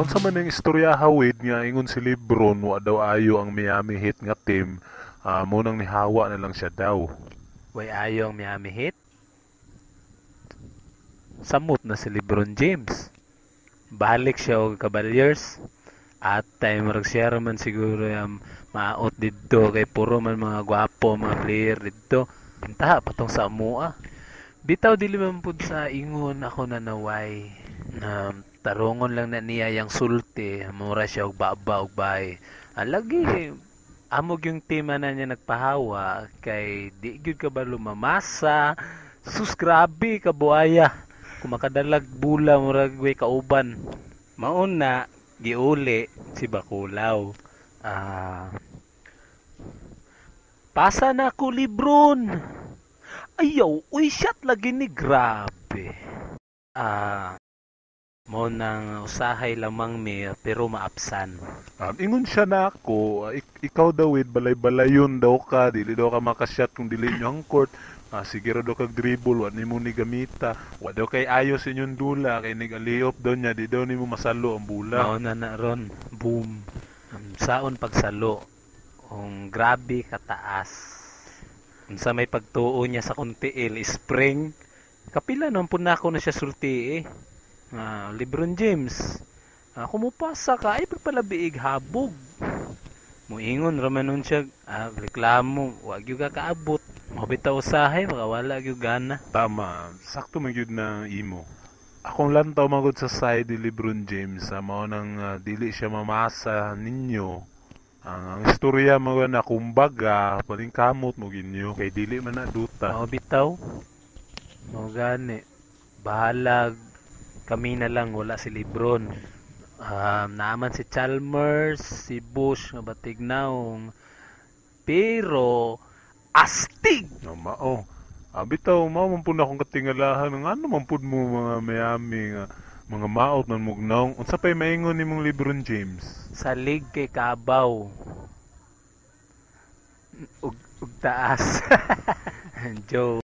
Unsa man ang istorya hawid nga ingon si LeBron wa daw ayo ang Miami Heat nga team, mo nang nihawa na lang siya daw. Way ayo ang Miami Heat. Samot na si LeBron James. Balik siya og Cavaliers. Atay, murag siya man siguro yung maot didto kay puro man mga gwapo mga player didto. Bintaha patong sa amua. Bitaw dili man pud sa ingon ako na naway na tarungon lang na niya yang sulti, mura siya og baba og bay. Lagi amog yung tema na niya nagpahawa kay di gyud ka ba lumamasa. Sus, grabe kabuaya. Kung makadalag bula murag way kauban. Maon na giuli si Bakulaw. Pasa na ako, LeBron. Ayaw, uy, shot lagi ni, grabe. Mo nang usahay lamang mi pero maapsan. Ingon siya na ako, ikaw daw with balay-balayon daw ka, dili daw ka makashot kung dili nyo ang court. Sige ra daw kag dribble, wa nimo ni gamita. Wa daw kay ayos inyong dula, kay nig-aliop daw niya, di daw nimo masalo ang bula. Mao na na ron, boom. Saon pagsalo, ang grabe kataas. Unsa may pagtuo niya sa kuntiil, spring. Kapila naman po na ako na siya sulti eh. LeBron James, kumupasa ka, ay palabiig habog. Muingon raman nun siya, reklamo, wag gyud ka kaabot. Mao bitaw usahay, makawala gyud gana. Tama, sakto man gyud na imo. Akong lantaw magod sa side ni LeBron James, mao nang dili siya mamasa ninyo. Ang istorya mo na kumbaga, palingkamot mo ginyo kay dili man na duta. Mao bitaw. Mao gani. Bahalag kami na lang wala si LeBron. Naaman si Chalmers, si Bush nga batig naong. Pero astig. No, mao. Bitaw mao man pud akong katingalahan ng ano man pud mo mga Miami nga mga maot man mugnaong. Unsa pay maingon nimong LeBron James? Salig kay kabaw. Ug taas. Joe.